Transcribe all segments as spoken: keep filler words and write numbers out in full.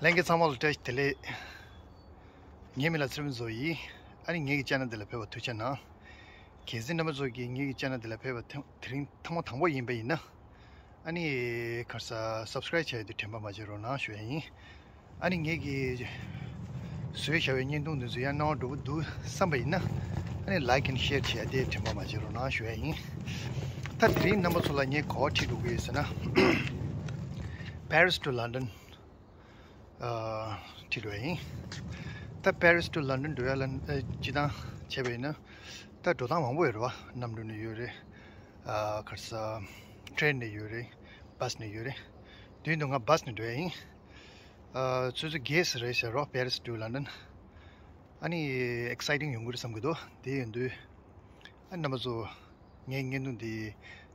ལྷན་རྒྱས་ཚང་མ་ལ་བཀྲ་ཤིས་བདེ་ལེགས། ངའི་མིང་ལ་ཚེ་རིང་བཟོ་ཡིན། ཨ་ནི་ངེད་ཀྱི་ཅེ་ནལ་འདི་ལ་ཕེབས་པར་ཐུགས་རྗེ་གནང་། གལ་སྲིད་རྣམ་པ་ཚོ་གིས་ངེད་ཀྱི་ཅེ་ནལ་འདི་ལ་ཕེབས་པ་དེ་དེ་རིང་ཐེངས་མ་དང་པོ་ཡིན་པ་ཡིན་ན། ཨ་ནི་ག་རེ་ཟེར་སབ་སི་ཀ་རེབ་བྱས་ཏེ་དྲན་པ་མ་བརྗེད་རོགས་གནང་ཞུ་ཡ་ཡིན། ཨ་ནི་ངེད་ཀྱིས་བཟོས་བཞག་པའི་བརྙན་ཐུང་འདི་ཚོ་ཡང་སྣང་བ་འགྲོ་གི་འདུག་བསམ་པ་ཡིན་ན། ཨ་ནི་ལའིཀ་ཨེན་ཤེར་བྱས་ཏེ་དྲན་པ་མ་བརྗེད་རོགས་གནང་ཞུ་ཡ་ཡིན། ད་དེ་རིང་རྣམ་པ་ཚོ་ལ་ངས་ག་པར་ཁྲིད་འགྲོ་གི་ཡོད་ཟེར་ན། Paris to London ཁྲིད་འགྲོ་ཡ་ཡིན། ད་Paris to London འགྲོ་ཡ་ལ་ཨ་སྤྱིར་བཏང་བྱས་པ་ཡིན་ན། ད་འགྲོ་སྟངས་མང་པོ་ཡོད་རེད་བ། གནམ་གྲུ་ནས་ཡོད་རེད། ཨ་ག་རེ་ཟེར་ཊེན་ནས་ཡོད་རེད། བྷ་སི་ནས་ཡོད་རེད། དུས་འདི་ང་བྷ་སི་ནས་འགྲོ་ཡ་ཡིན། ཨ་ཆུ་ཚོད་བརྒྱད་ཙམ་རེད་ཟེར་རོ། Paris to London ཨ་ནི་ཨེག་སའི་ཊིང་ཡོང་གི་རེད་བསམ་གི་འདུག་དེ་ཡིན་དུས་ཨ་རྣམ་པ་ཚོ་ངའི་བརྙན་ཐུང་འདི་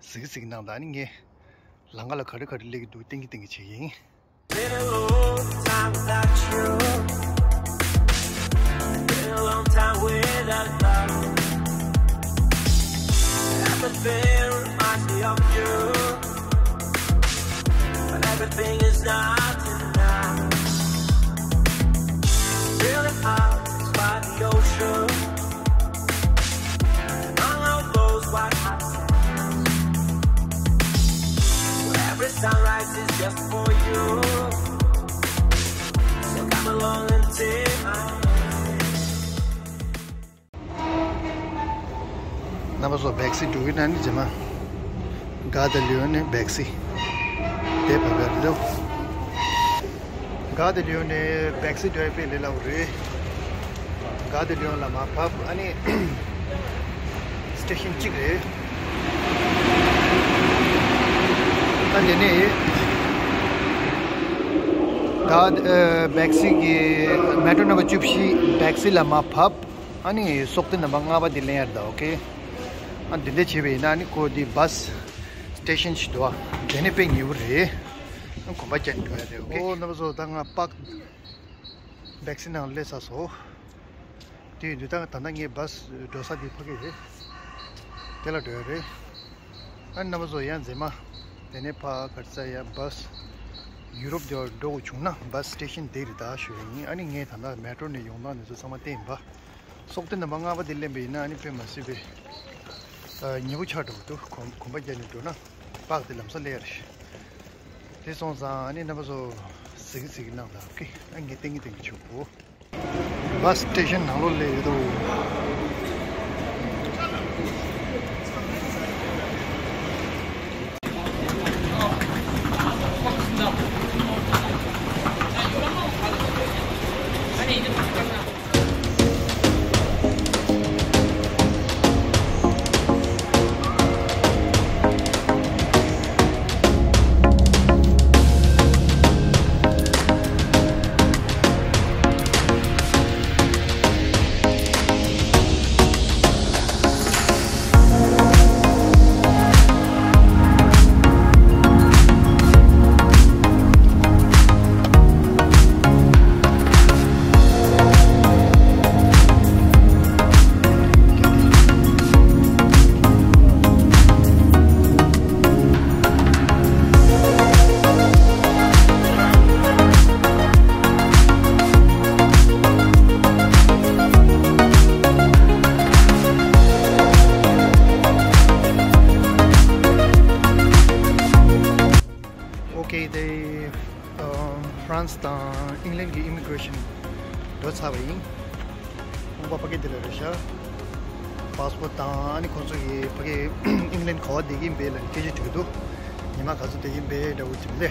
གཟིགས་གཟིགས་གནང་དང་། ཨ་ནི་ངས་ལམ་ཁ་ལ་ག་རེ་ག་རེ་སླེབས་ཀྱི་འདུག་སྟོན་གྱི་སྟོན་གྱི་བྱེད་ཀྱི་ཡིན། Been a long time without you. Been a long time without love. Everything reminds me of you. But everything is not enough. Feel the heart by the ocean. Among all those white hot sands, where every sunrise is just for you. So come along and take my hand. རྣམ་པ་ཚོ་བྷེག་སི་འགྲོ་གི་ན་ནི་རྗེས་མ་གར་ཌི་ལི་ཡོན་ནས་བྷེག་སི་དེ་བབས་ཡ་རེད་དོ། གར་ཌི་ལི་ཡོན་ནས་བྷེག་སི་འགྲོ་ཡ་དཔེ་ལས་སླ་པོ་རེད། གར་ཌི་ལི་ཡོན་ལ་མར་བབས། ཨ་ནི་སི་ཊེ་ཤན་གཅིག་རེད། ད་དེ་ནས་གར་ཌི་ཨ་བྷེག་སི་གི་མེ་ཊོ་རོ་ནམ་བར་བཅུ་བཞི་བྷེག་སི་ལ་མར་བབས། ཨ་ནི་སྲོག་ཐེངས་རྣམ་པ་ལྔ་པ་དེ་ལེན་ཡ་རེད་ད། ཨོ་ཁེ། ཨ་འདི་འདྲ་བྱས་པ་ཡིན་ན་ཨ་ནི་ཁོ་འདི་བྷ་སི་སི་ཊེ་ཤན་ཞིག་འདུག་ཨ། དེ་ནས་དཔེ་ཉེ་པོ་རེད། ཨ་གོམ་པ་རྒྱག་ནས་འགྲོ་ཡ་རེད། ཨོ་ཁེ། ཨོ་རྣམ་པ་ཚོ་ད་ང་པཱག་བྷེག་སི་ནང་སླེབས་ཚར་སོང་། དེ་ཡིན་དུས་ད་ད་ལྟ་ངས་བྷ་སི་འགྲོ་ས་དེ་ཕ་གི་རེད། དེ་ལ་འགྲོ་ཡ་རེད། ཨ་རྣམ་པ་ཚོ་ཡང་མཛེས་མ། དེ་ནས་ཕ་གར་ས་ཡ་བྷ་སི་ཡུ་རོབ་དེ་བར་འགྲོ་དགོས་བྱུང་ན་བྷ་སི་སི་ཊེ་ཤན་དེ་རེད་ད་ཞུ་ཡ་ཡིན། ཨ་ནི་ངས་ད་ལྟ་མེ་ཊོ་རོ་ནས་ཡོང་སྟངས་འདི་ཚོ་ཚང་མ་བསྟན་པ། སྲོག་ཐེངས་རྣམ་པ་ལྔ་པ་དེ་ལེན་པ་ཡིན་ན་ཨ་ནི་དཔེ་མ་སྲིད་པའི་ཉེ་པོ་ཆགས་འགྲོ་གི་འདུག་གོམ་གོམ་པ་རྒྱག་ནས་འགྲོ་ན་པཱག་དེ་ལམ་སང་སླེབས་ཡ་རེད། དེ་སོང་ཙང་ཨ་ནི་རྣམ་པ་ཚོ་གཟིགས་གཟིགས་གནང་དང་། ཨོ་ཁེ། ཨ་ངས་ཏིང་ངེ་ཏིང་གི་ཆུ་བོ། བྷ་སི་སི་ཊེ་ཤན་ནང་ལོགས་སླེབས་ཡོད་དོ། ཨོ་ཁེ། དེ་ཨ་ཧྥ་རན་སི་དང་ཨིང་ལན་གྱི་ཨི་མི་གྷི་རེ་ཤན་འགྲོ་ཚར་བ་ཡིན། ཁོང་པ་ཕ་གི་འདི་ལ་རེད་ཤག་པཱ་སི་པོར་ཊི་དང་ཨ་ནི་ཁོང་ཚོ་གི་ཕ་གི་ཨིང་ལན་ག་པར་བསྡད་ཀྱི་ཡིན་པས་ལ་སྐད་ཆ་དྲི་གི་འདུག་ཉི་མ་ག་ཚོད་བསྡད་ཀྱི་ཡིན་པས་འདྲ་བོ་ཅིག་ལས།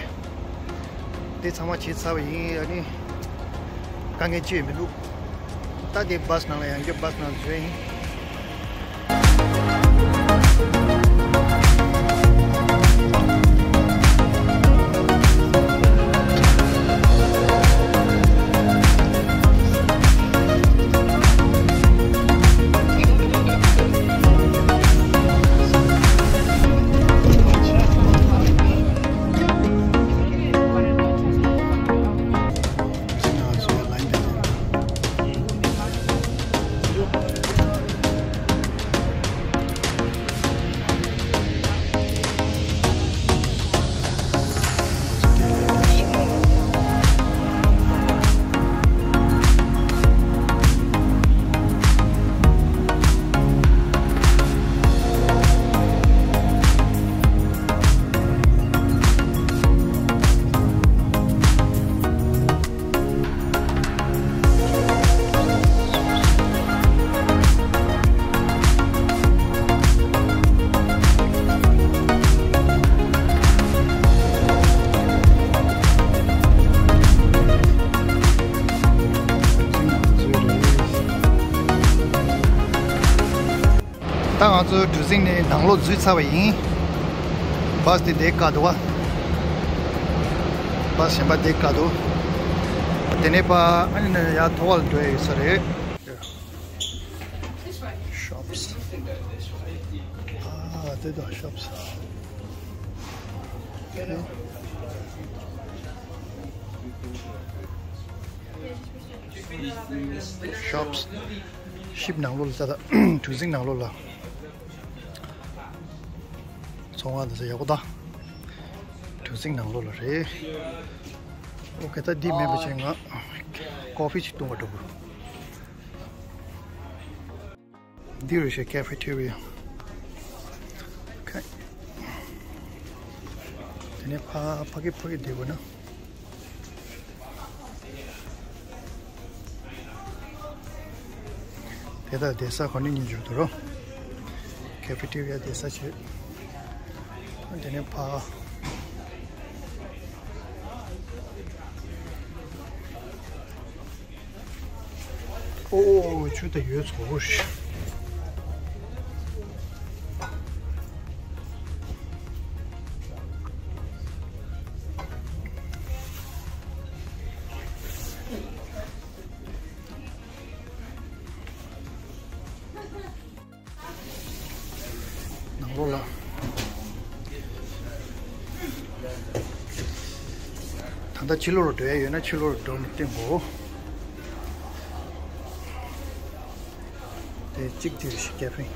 དེ་ཚང་མ་བྱས་ཚར་བ་ཡིན། ཨ་ནི་དཀའ་ངལ་ཅི་ཡང་མི་འདུག་ད་དེ་བྷ་སི་ནང་ལ་ཡང་བསྐྱར་བྷ་སི་ནང་འཛུལ་ཡིན། ད་ང་ཚོ་གྲུ་གཟིངས་ནས་ནང་ལོགས་འཛུལ་ཚར་བ་ཡིན། བཱས་དེ་འདིར་བཀག་འདུག་བ། བཱས་གཞན་པ་འདིར་བཀག་འདུག་དེ་ནས་ཕར་ཨ་ནི་ནས་ཡར་མཐོ་བ་ལ་འགྲོ་ཡ་ཡོད་ས་རེད། Shops. Ah, they don't have shops. Okay. Shops. ཤིབ་ནང་ལོགས་ལ་ད་ལྟ་གྲུ་གཟིངས་ནང་ལོགས་ལ་ཚོང་ཁང་དེ་ཚོ་ཡག་པོ་ད་གྲུ་གཟིངས་ནང་ལོགས་ལ་རེད། ཨོ་ཁེ། ད་འདི་མེད་པ་བྱས་ང་ཀོ་ཕི་ཅིག་བཏུང་བ་འགྲོ་དགོས། འདི་རེད་ཤག cafeteria. Okay. དེ་ནས་ཕ་ཕ་གི་ཕ་གི་བསྡད་དགོས་ན། དེ་དག་བསྡད་ས་གོ་ནི་གཉིས་འཇུག་ཏུ་རོ། cafeteria བསྡད་ས་བྱེད། དེ་ནས་ཕ། ཨོ་ཆུ་ད་ཡོད་ཚོ་ཧོ་ཤི། ནང་ལོགས་ལ། ད་ལྟ་ཕྱི་ལོགས་ལ་འགྲོ་ཡ་ཡོད་ན་ཕྱི་ལོགས་ལ་འགྲོ་ནས་བསྟན་དགོས། དེ་གཅིག་དེ་ཞིག་རྒྱབ་ཕིང་།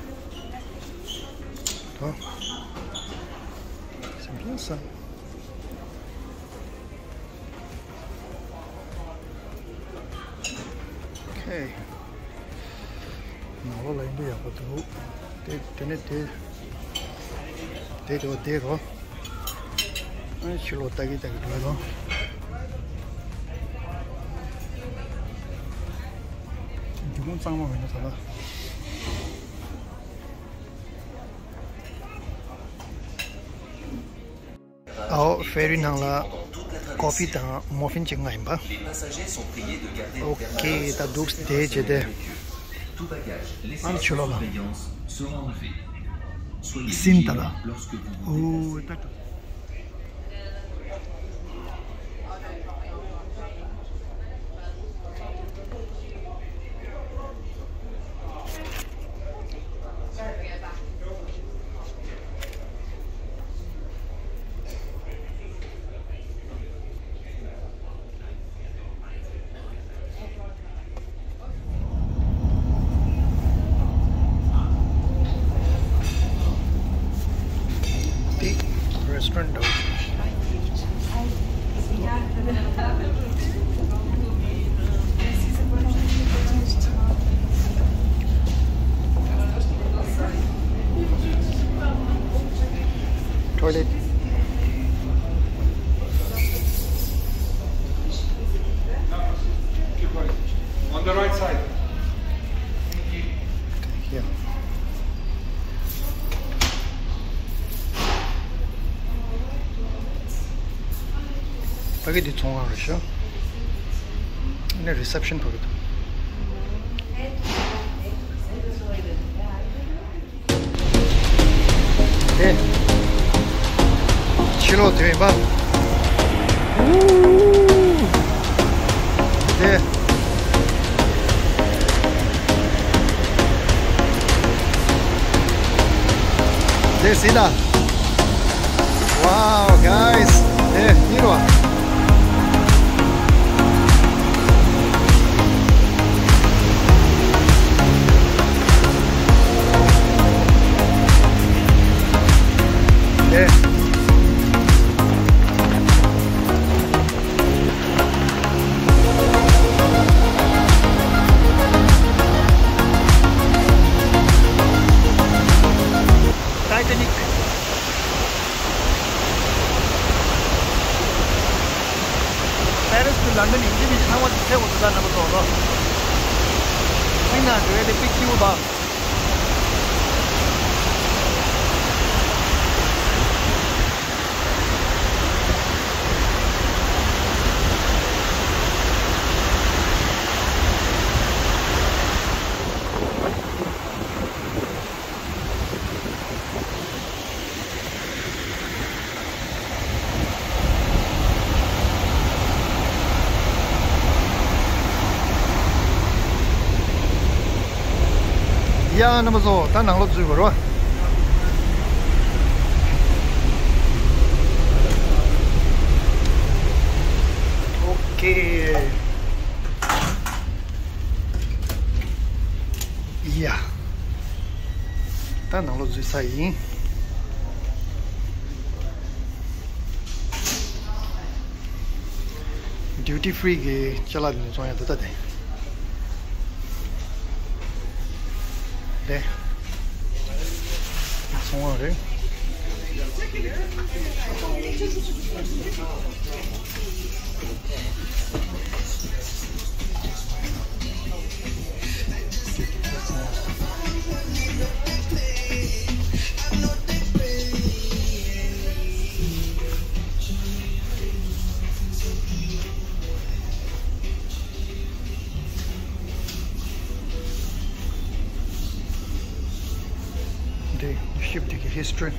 དོ། སེམས་ཅན་བསམ། Okay. ནང་ལོགས་ལ་ཡིན་དུས་ཡག་པོ་འདུག་དེ་དེ་ནས་དེ། དེ་དེ་བ་དེ་རོ། ཨ་ཕྱི་ལོགས་ལྟ་གི་ལྟ་གི་འགྲོ་ཡ་དང་། འདི་གུང་གཙང་མ་མེད་ན་ད་ལྟ། ཨའོ་ཕེ་རི་ནང་ལ་ཀོ་ཕི་དང་མོ་ཕིན་ཅིག་མངགས་ཡིན་པ། ཨོ་ཁེ། ད་འདུག་སེ་བསྡད་བྱས་ཏེ། ཨ་ནི་ཕྱི་ལོགས་ལ། སིན་ད་ལ། ཨོ་ད། Big restaurant. Toilet. On the right side. Okay, here. ཕ་གི་འདི་ཚོང་ཁང་རེད་ཤག་ཨ་ནི་རི་སེབ་ཤན་ཕ་གི་འདུག་དེ། ཕྱི་ལོགས་དེ་ཡིན་པ། དེ། དེ་སྲིད་ལ། Wow, guys. དེ་ཡིན་རོ། དེ། Titanic. Paris to London ཡིན་གྱི་མི་ཚང་མ་ཚེ་འོ་ད་ནམ་པ་ཏོ་ལོ། ཨིན་ན་འགྲོ་ཡ་དེ་པིག་ཅིའུ་བ། ཡ། རྣམ་པ་ཚོ། ད་ནང་ལོགས་འཛུལ་དགོས་རེད་པ། ཨོ་ཀེ། ཡ། ད་ནང་ལོགས་འཛུལ་ཚར་ཡིན། ཌིའུ་ཊི་ཕི་རི་གི་ཅ་ལག་དེ་ཚོ་ཡང་འདུག་ད་དེ། དེ། ཚོང་བ་རེད། འདི་ཤིབ་འདི་གི་ཧིས་ཊོ་རི།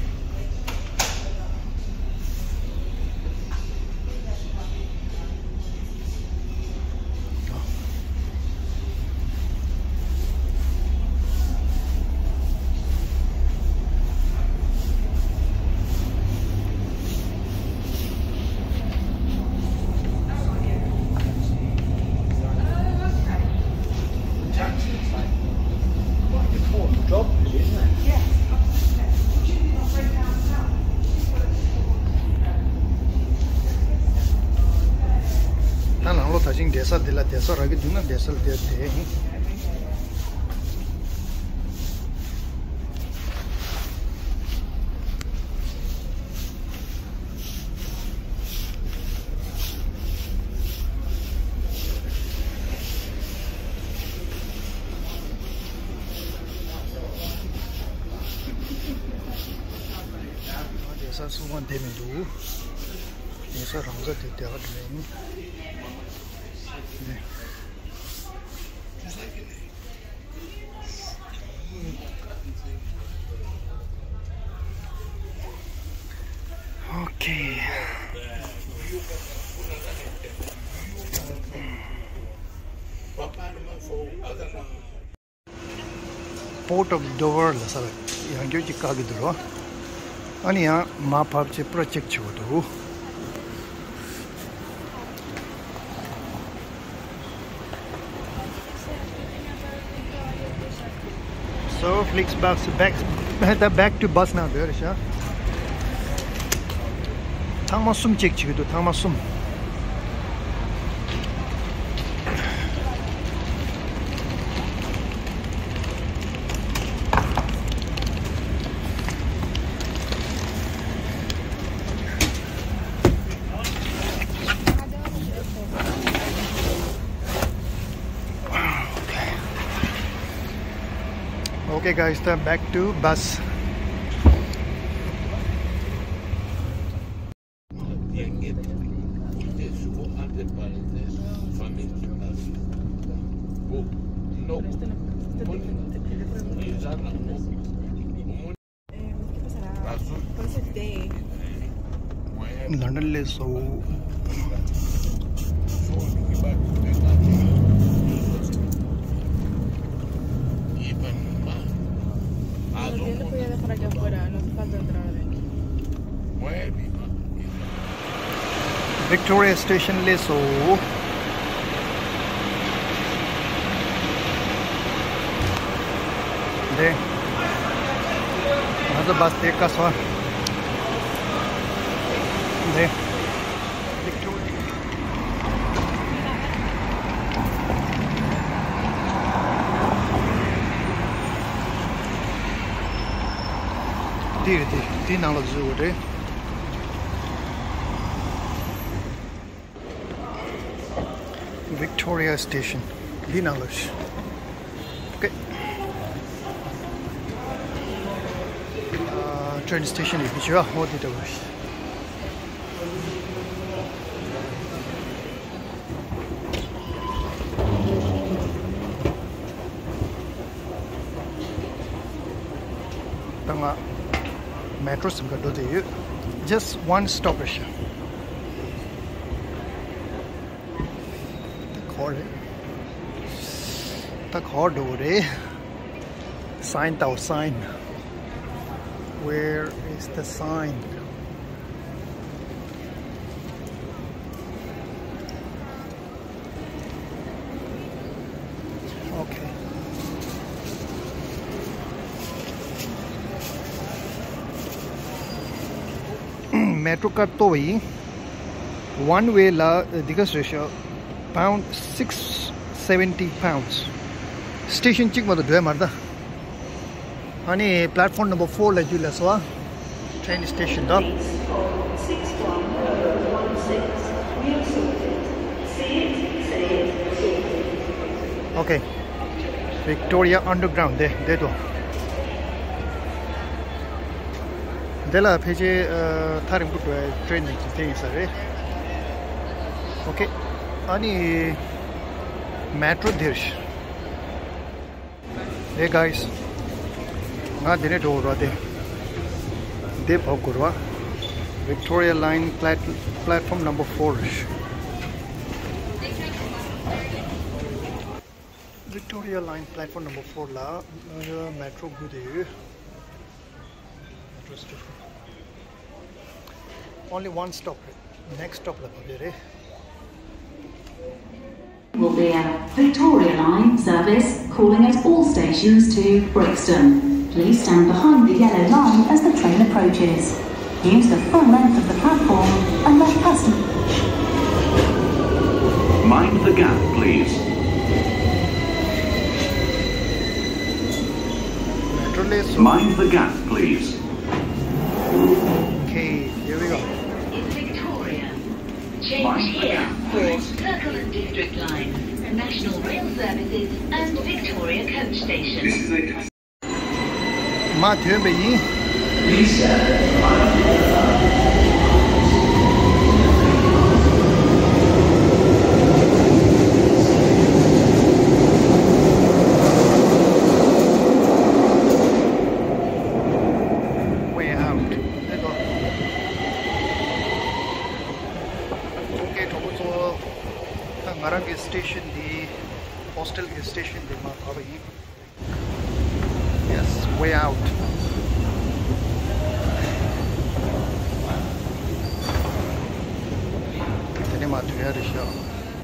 ད་ནང་ལོགས་ད་ཅིང་བསྡད་ས་འདི་ལ་བསྡད་ས་རག་གི་འདུག་ན་བསྡད་ས་ལ་བསྡད་དེ་ཡིན། བསྡད་ས་སུ་ཡང་བསྡད་མི་འདུག་བསྡད་ས་རང་ས་དེ་བསྡད་པ་དེ་ཡིན། ཨོ་ཀེ། Port of Dover ལབ་ས་ལ་ཡང་བསྐྱར་ཅིག་བཀག་གི་འདུག་རོ། ཨ་ནི་ཡང་མར་བབས་ཚེ་པུ་ར་ཅེག་བྱེད་དགོས་འདུག So, Flixbus back, back to bus now, there is a. ཐེངས་མ་གསུམ་ཅེག་བྱེད་ཀྱི་འདུག་ཐེངས་མ་གསུམ། Okay, guys, then back to bus. ལན་ཌན་སླེབས་སོང་། Victoria Station སླེབས་སོང་། འདི། ང་ཚོ་བྷ་སི་དེ་བཀག་སོང་། འདི། Victoria། འདི་རེད་འདི། འདི་ནང་ལ་འཛུལ་དགོས་རེད། Victoria Station འདི་ནང་ལ་ཞུ། Okay. ཨ། ཊེན་སི་ཊེ་ཤན་ཡོད་ཀྱི་ཞུ་བ་འོ་དེ་འདྲ་བ་ཞིག་ད་ང་མེ་ཊོ་རོ་ཟིན་ག་འགྲོ་བསྡད་ཡོད། Just one stop རེད་ཤག་ད་ག་རེད། ད་ག་འགྲོ་རེད། Sign དང་sign. Where is the sign? Okay. Metro card གཏོང་བ་ཡིན། One way ལ་འདི་ག་ཟེར་ཤག Pound six seventy pounds. Station གཅིག་མ་གཏོགས་འགྲོ་ཡ་མ་རེད་ད། ཨ་ནི་platform number four ལ་རྒྱུགས་ལ་སོ། Train station དང་། Okay. Victoria Underground དེ་དེ་དོ། དེ་ལ་ཕལ་ཆེར་ཨ་ཐག་རིང་པོ་འགྲོ་བའི་train ནི་དེ་ཡིན་ས་རེད། Okay. ཨ་ནི་metro དེར། Hey guys. ང་འདི་ནས་འགྲོ་དགོས་རེད་དེ། འདི་བབས་དགོས་རེད་བ། Victoria Line plat- platform number four རེད། Victoria Line platform number four ལ་metro སྒུག་བསྡད་ཡོད། Metro station. Only one stop རེད། Next stop ལ་བབས་ཡོད་རེད། Will be a Victoria Line service calling at all stations to Brixton. Please stand behind the yellow line as the train approaches. Use the full length of the platform and let passengers. Mind the gap, please. Metro ལས་སོ། Mind the gap, please. Okay, here we go. In Victoria. Change here for Kirkland District Line, National Rail Services and Victoria Coach Station. This is a མར་ཐོན་པ་ཡིན། Way out. Okay གྲོགས་པོ་ཚོ། ད་ང་རང་གི་station འདི། hostel གི་station འདི་མར་བབས་པ་ཡིན། Yes, way out. དེ་ནས་མར་ཐོན་ཡ་རེད་ཤག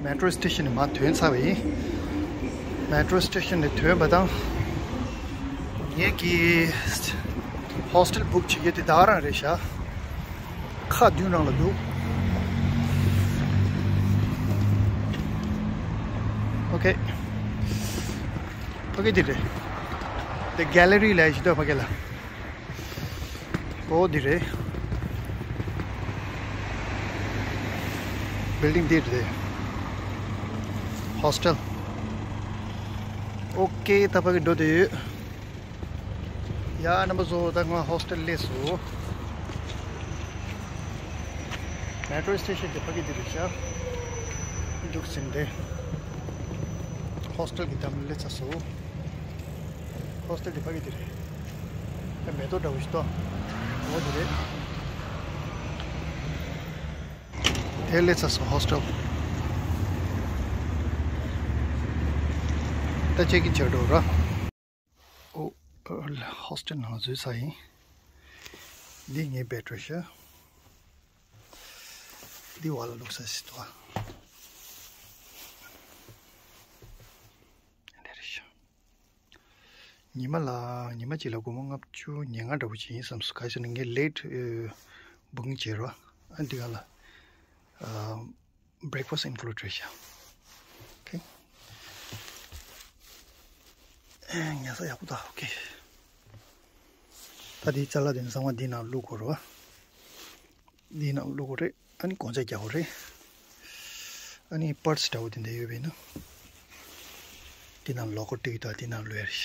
Metro station ནས་མར་ཐོན་ཚར་བ་ཡིན། Metro station ནས་ཐོན་པ་དང་། ངེད་ཀྱི་hostel book བྱེད་ཡ་དེ་ད་ག་རང་རེད་ཤག་ཁ་བདུན་རང་ལ་འདུག Okay. ཕ་གི་འདི་རེད། The gallery ལ་ཡི་ཤི་དོ་ཕ་གི་ལ། ཨོ་འདི་རེད། building འདི་རེད། hostel. Okay ད་ཕ་གི་འགྲོ་དུས། ཡ་རྣམ་པ་ཚོ་ད་ང་hostel སླེབས་སོང་། Metro station དེ་ཕ་གི་འདི་རེད་ཤག་འདུག་ཟིན་ཏེ། hostel གི་འགྲམ་སླེབས་ཚར་སོང་། hostel དེ་ཕ་གི་འདི་རེད། ད་མེ་ཏོག་འདྲ་བོ་ཞིག་འདུག་འོ་འདི་རེད། དེ་སླེབས་ཚར་སོང་hostel། ད་check in བྱེད་འགྲོ་ར། ཨོ། hostel ནང་འཛུལ་ཚར་ཡིན། འདི་ངའི་bedroom ཤག་འདི་བར་ལ་བླུགས་ས་ཞིག་འདུག་ཨ། འདི་རེད་ཤག་ཉི་མ་ལ་ཉི་མ་གཅིག་ལ་སྒོར་མོ་ལྔ་བཅུ་ཉེར་ལྔ་འདྲ་པོ་ཅིག་ཡིན་བསམ་སོང་། ག་རེ་ཟེར་ན་ངས་late booking བྱས་རོ། ཨ་འདི་ག་ལ་breakfast include རེད་ཤག Okay. ཉལ་ས་ཡག་པོ་འདུག Okay. ད་དེའི་ཅ་ལག་དེ་ཚང་མ་འདི་ནང་བླུག་དགོས་རེད་བ། འདི་ནང་བླུག་དགོས་རེད། ཨ་ནི་གོང་ཚད་རྒྱག་དགོས་རེད། ཨ་ནི་purse འདྲ་བོ་དེ་འདྲ་ཡོད་པས་ན། འདི་ནང་locker སྒྲིག་དང་འདི་ནང་བླུག་ཡ་རེད།